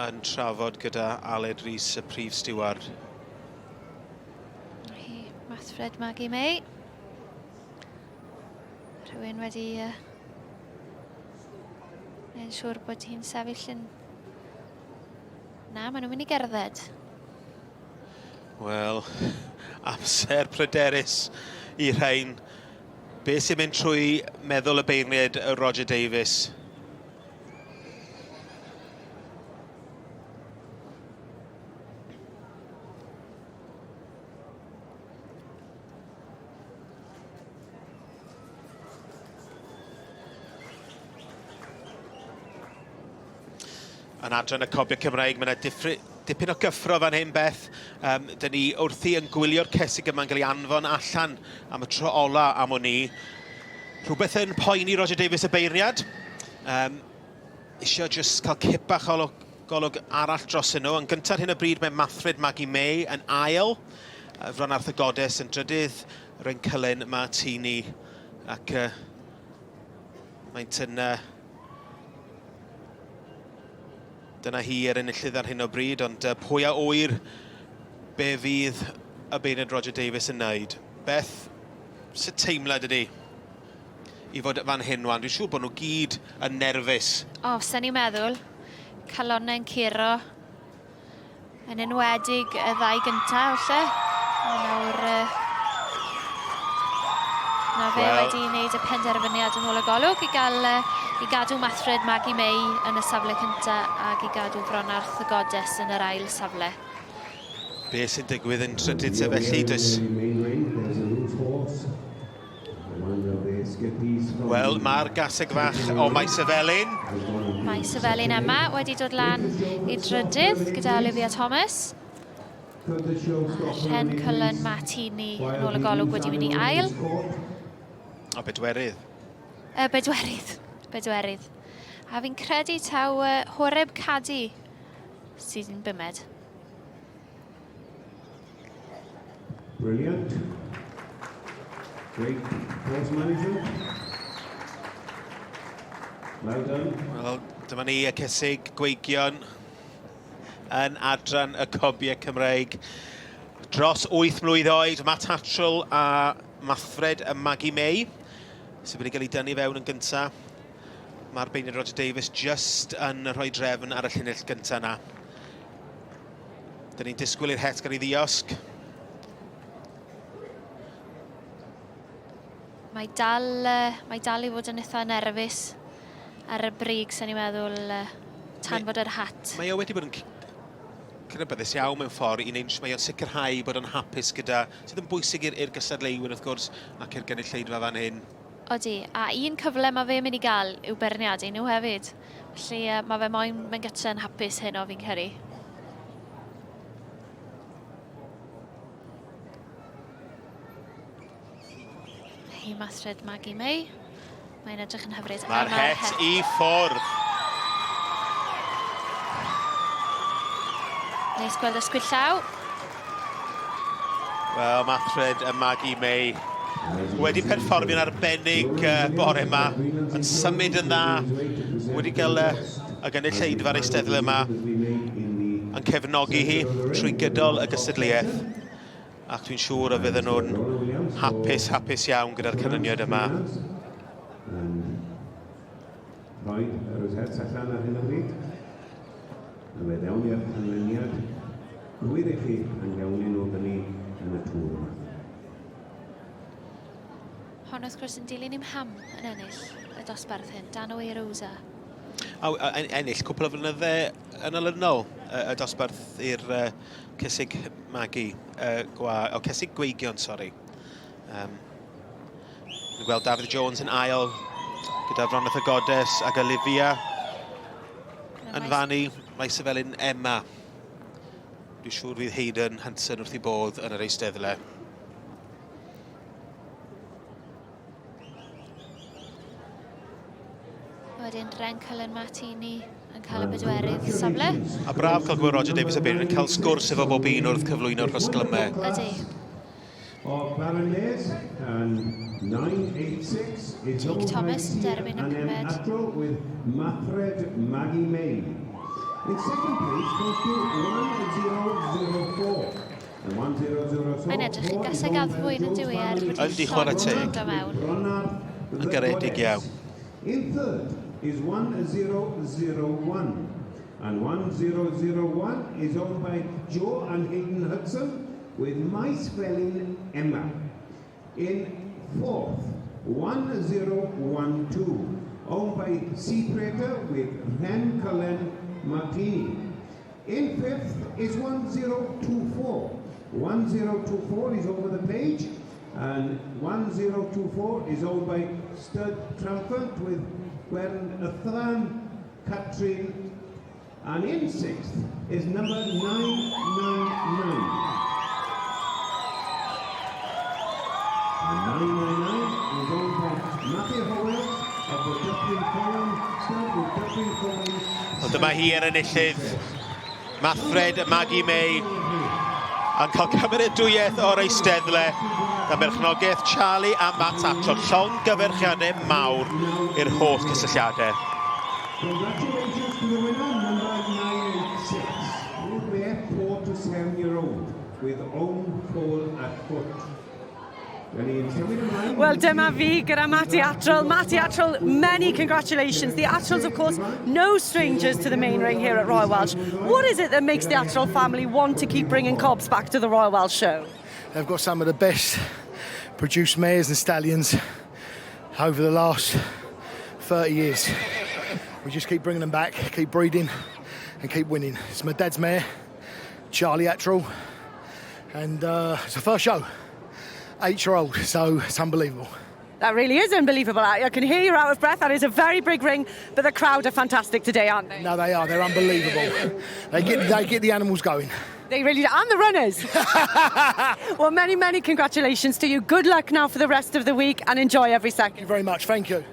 Yn trafod gyda Aled Rees, y prif stiward. Hi, Mathfred Maggie May. Rhywun wedi uh, yn siŵr bod hi'n sefyll yn... Na, maen nhw'n mynd i gerdded. Wel, amser pryderus i rhain. Be sy'n mynd trwy meddwl y beirniaid Roger Davies? Yn adran y Cobiau Cymraeg, mae yna dipyn o gyffro fan hyn, Beth. Um, dyn ni wrthi yn gwylio'r cesig yma'n cael ei anfon allan am y tro ola am wn i. Rhywbeth yn poeni Roger Davies y beirniad. Um, isio jyst cael cip bach o golwg arall dros nhw. Yn gyntaf ar hyn o bryd mae Mathred Maggie May yn ail. Fron Arthur Goddess yn drydydd. Rhain Cullen Martini ac uh, maent yn uh, Dyna hi yr enillydd ar hyn o bryd, ond uh, pwy a ŵyr be fydd y beirniad Roger Davies yn wneud. Beth, sut teimlad ydy i fod fan hyn wan? Dwi'n siŵr bod nhw gyd yn nerfus. O, oh, sa'n i'n meddwl. Calonnau'n curo. Yn enwedig y ddau gyntaf, falle. A nawr, uh, na fe well, wedi wneud y penderfyniad yn ôl y golwg i gael uh, i gadw Mathred Maggie May yn y safle cyntaf ac i gadw Fronarth y Godes yn yr ail safle. Be sy'n digwydd yn trydydd te felly? Does... Wel, mae'r gaseg fach o Maes y Felin. Maes y Felin yma wedi dod lan i drydydd gyda Olivia Thomas. Rhen Cullen Martini yn ôl y golwg wedi mynd i ail. O, bedwerydd. Y bedwerydd, bedwerydd. A fi'n credu taw uh, Horeb Cadi sydd yn bumed. Brilliant. Great horse management. Well done. Wel, dyma ni y cesig gweigion yn adran y cobiau Cymreig. Dros 8 mlwydd oed, Matt Hatchell a Mathfred a Maggie May, sydd wedi cael ei dynnu fewn yn gyntaf. Mae'r beirniad Roger Davies just yn rhoi drefn ar y llinell gyntaf yna. Dyn ni'n disgwyl i'r het gael ei ddiosg. Mae dal, mae dal i fod yn eitha nerfus ar y brig, sy'n ni'n meddwl, tan fod yr hat. Mae o wedi bod yn cydnabyddus iawn mewn ffordd i wneud, mae o'n sicrhau bod o'n hapus gyda, sydd yn bwysig i'r gystadleuwyr wrth gwrs, ac i'r gynulleidfa fan hyn. Odi, a un cyfle mae fe'n mynd i gael yw beirniadu nhw hefyd. Felly uh, mae fe moyn mynd gytre yn hapus heno fi'n credu. Hi Mathred Maggie May. Mae'n edrych yn hyfryd. Mae'r het, het i ffwrdd. Neis gweld ysgwyd llaw. Wel, Mathred a Maggie May wedi perfformio'n arbennig uh, bore yma, yn symud yn dda, wedi cael uh, y gynulleidfa'r eisteddle yma yn cefnogi hi trwy gydol y gystadleuaeth ac dwi'n siŵr y fydden nhw'n hapus, hapus iawn gyda'r canlyniad yma. Rhoi y rosette allan ar hyn o bryd. A fe ddewn i'r canlyniad cywir i chi pan gawn ni nhw fyny yn y tŵr yma. Hon wrth gwrs yn dilyn i'm ham yn ennill y dosbarth hyn, Dan Away Rosa. A, a, ennill cwpl o flynydde yn olynol y, y dosbarth i'r uh, cysig magu, uh, gwa, o cysig gweigion, sori. Um, Ni'n gweld Dafydd Jones yn ail gyda Froneth y Godes ac Olivia yn fannu Maes y Felin Emma. Dwi'n siŵr fydd Hayden Hansen wrth ei bodd yn yr eisteddle. Wedyn Ren Cullen Martini yn cael y bedwerydd safle. A braf cael gweld Roger Davies a Beirne yn cael sgwrs efo bob un wrth cyflwyno'r rhosglymau. Ydy. Of Baroness and 986 is Jake Thomas yn derbyn y pumed. Mathred Maggie May. In second place goes to 1004. And 1004 Mae'n edrych yn gaseg addfwyn yn dyw e er bod Yndi, chwarae teg. do mewn. Yn garedig iawn. In third is 1001. And 1001 is owned by Joe and Hayden Hudson with Maes Felin Emma. In fourth, 1012, owned by Sea Prater with Ren Cullen Martini. In fifth is 1024. 1024 is over the page, and 1024 is owned by Stud Triumphant with Gwen Athran Catrin. And in sixth is number 999. And 999 is owned by Matthew Howells of the Dyffryn Cohen, Stud with Dyffryn Cohen. Wel, dyma hi yr enillydd. Mathred Maggie May yn cael cymeradwyaeth o'r eisteddle gan berchnogaeth Charlie a Matt Attrell. Llongyfarchiadau mawr i'r holl cysylltiadau. Congratulations to the winner, number 986. Mare 4 to 7 year old with own foal at foot. Wel, dyma fi gyda Matty Attrell. Matty Attrell, many congratulations. The Attrells, of course, no strangers to the main ring here at Royal Welsh. What is it that makes the Attrell family want to keep bringing cobs back to the Royal Welsh Show? They've got some of the best produced mares and stallions over the last 30 years. We just keep bringing them back, keep breeding, and keep winning. It's my dad's mare, Charlie Attrell, and it's the first show, 8-year-old, so it's unbelievable. That really is unbelievable. I can hear you're out of breath. That is a very big ring, but the crowd are fantastic today, aren't they? No, they are. They're unbelievable. They get the animals going. They really do. And the runners. Well, many, many congratulations to you. Good luck now for the rest of the week and enjoy every second. Thank you very much. Thank you.